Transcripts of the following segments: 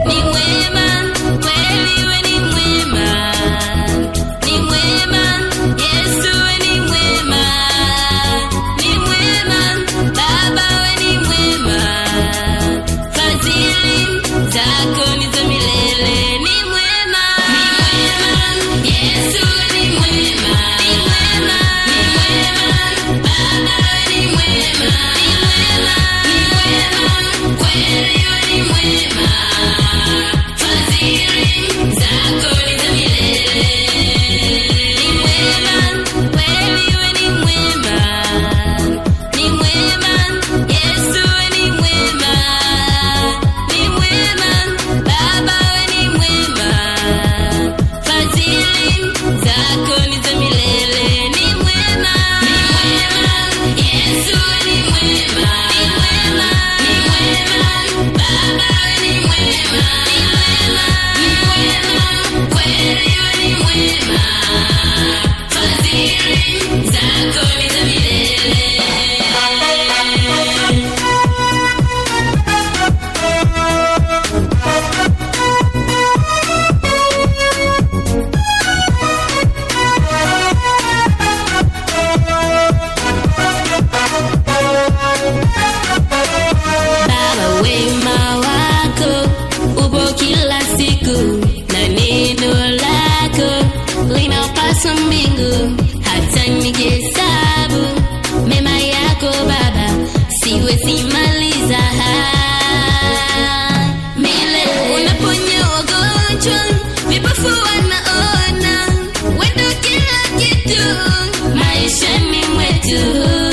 Ni mwema, kweli we ni mwema. Ni mwema, Yesu we ni mwema. Ni mwema, Baba we ni mwema. Fadhili zako ni za milele. Ni mwema, ni mwema, Yesu we ni mwema. Ni mwema, ni mwema, Baba we ni mwema. Ni mwema, ni mwema, kweli we ni mwema. Fadhili zako ni za milele. Ni mwema, kweli we ni mwema. Ni mwema, Yesu we ni mwema. Ni mwema, Baba we ni mwema. Fadhili zako ni za milele. Ni mwema, ni mwema, Yesu we ni mwema. Ni mwema, ni mwema, Baba we ni mwema. Ni mwema, ni mwema, kweli we ni mwema. Fadhili zako ni za milele. Baba, wema wako upo kila siku, na neno lako linapaswa mbingu. Hata nikihesabu mema yako Baba, siwezi maliza milele. Unaponya wagonjwa, vipofu wanaona, wewe ndio kila kitu maishani mwetu.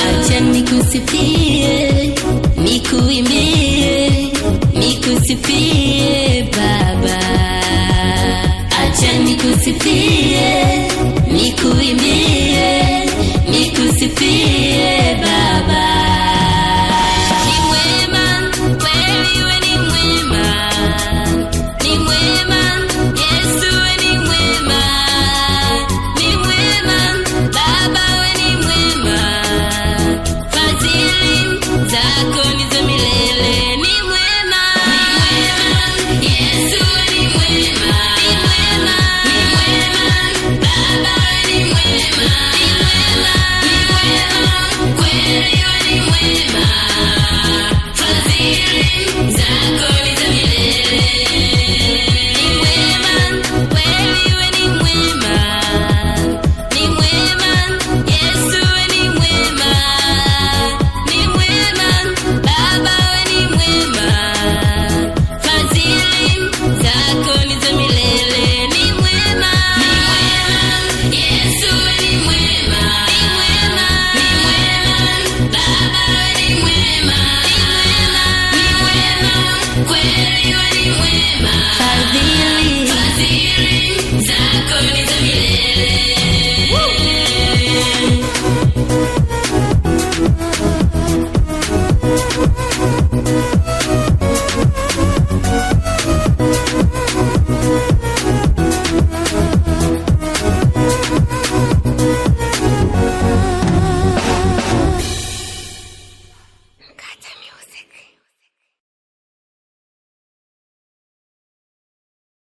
Acha nikusifie, nikuimbie, nikusifie Baba. Acha nikusifie, nikuimbie, nikusifie Baba.